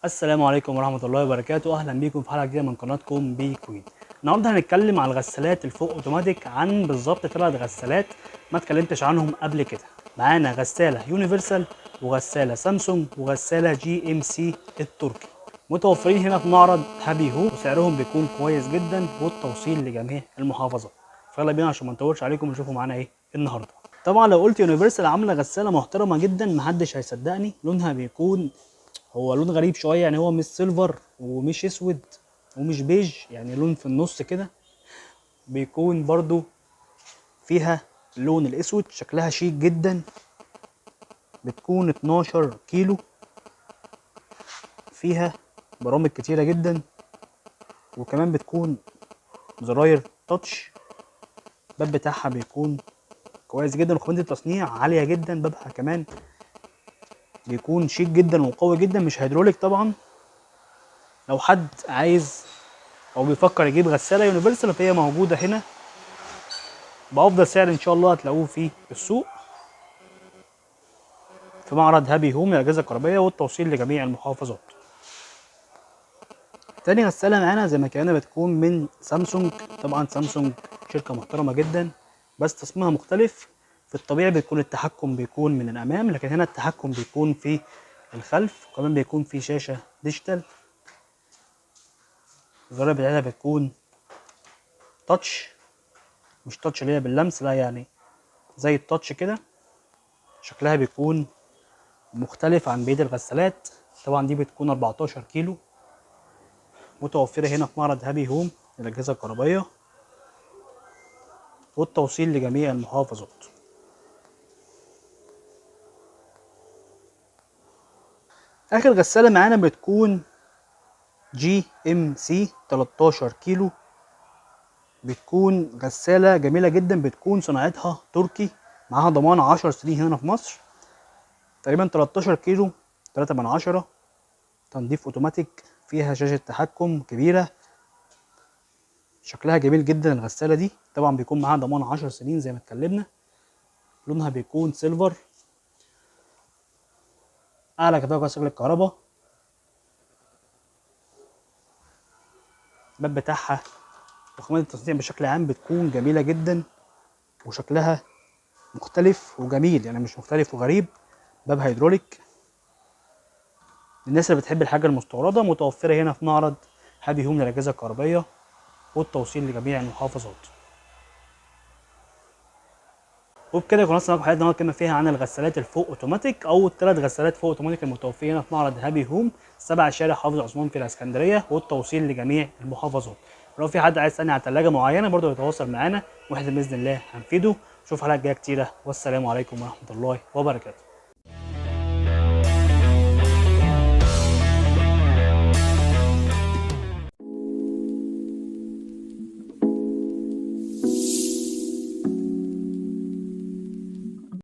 السلام عليكم ورحمة الله وبركاته. أهلا بيكم في حلقة جديدة من قناتكم بي كوين. النهاردة هنتكلم على الغسالات ال full automatic، عن بالظبط 3 غسالات ما اتكلمتش عنهم قبل كده. معانا غسالة يونيفرسال، وغسالة سامسونج، وغسالة GMC التركي، متوفرين هنا في معرض هابي هوم، وسعرهم بيكون كويس جدا، والتوصيل لجميع المحافظات. فيلا بينا عشان ما نطولش عليكم ونشوفوا معانا ايه النهارده. طبعا لو قلت يونيفرسال عامله غسالة محترمه جدا محدش هيصدقني. لونها بيكون هو لون غريب شوية، يعني هو مش silver ومش اسود ومش بيج، يعني لون في النص كده. بيكون برضو فيها اللون الاسود، شكلها شيك جدا. بتكون 12 كيلو، فيها برامج كتيرة جدا، وكمان بتكون زراير touch. الباب بتاعها بيكون كويس جدا، وخامة التصنيع عالية جدا. بابها كمان بيكون شيك جدا وقوي جدا، مش هيدروليك طبعا. لو حد عايز او بيفكر يجيب غسالة يونيفرسال فهي موجودة هنا بأفضل سعر ان شاء الله هتلاقوه في السوق، في معرض هابي هوم للأجهزة الكهربائية، والتوصيل لجميع المحافظات. تاني غسالة معانا زي ما كان بتكون من سامسونج. طبعا سامسونج شركة محترمة جدا، بس تصميمها مختلف. في الطبيعي بيكون التحكم بيكون من الأمام، لكن هنا التحكم بيكون في الخلف، وكمان بيكون في شاشة digital. الزراير بتاعتها بتكون touch، مش touch اللي هي باللمس، لا يعني زي ال touch كده. شكلها بيكون مختلف عن بقية الغسالات. طبعا دي بتكون 14 كيلو، متوفرة هنا في معرض هابي هوم للأجهزة الكهربائية، والتوصيل لجميع المحافظات. آخر غسالة معانا بتكون GMC 13 كيلو. بتكون غسالة جميلة جدا، بتكون صناعتها تركي، معاها ضمان 10 سنين هنا في مصر. تقريبا 13 كيلو 3 من 10، تنظيف اوتوماتيك، فيها شاشة تحكم كبيرة، شكلها جميل جدا الغسالة دي. طبعا بيكون معاها ضمان 10 سنين زي ما اتكلمنا. لونها بيكون سيلفر، اعلى كفاءة غسالة الكهرباء. الباب بتاعها وخامات التصنيع بشكل عام بتكون جميلة جدا، وشكلها مختلف وجميل، يعني مش مختلف وغريب. باب هيدروليك. للناس اللي بتحب الحاجة المستوردة، متوفرة هنا في معرض هابي هوم للأجهزة الكهربائية، والتوصيل لجميع المحافظات. وبكده يكون خلصنا معاكم حلقتنا النهارده، اتكلمنا فيها عن الغسالات ال full automatic او الثلاث غسالات full automatic المتوفرين هنا في معرض هابي هوم، 7 شارع حافظ عثمان في الاسكندرية، والتوصيل لجميع المحافظات. لو في حد عايز يسالني على ثلاجه معينة برضه يتواصل معانا، واحنا باذن الله هنفيده. نشوف حلقات جاية كتيرة، والسلام عليكم ورحمة الله وبركاته.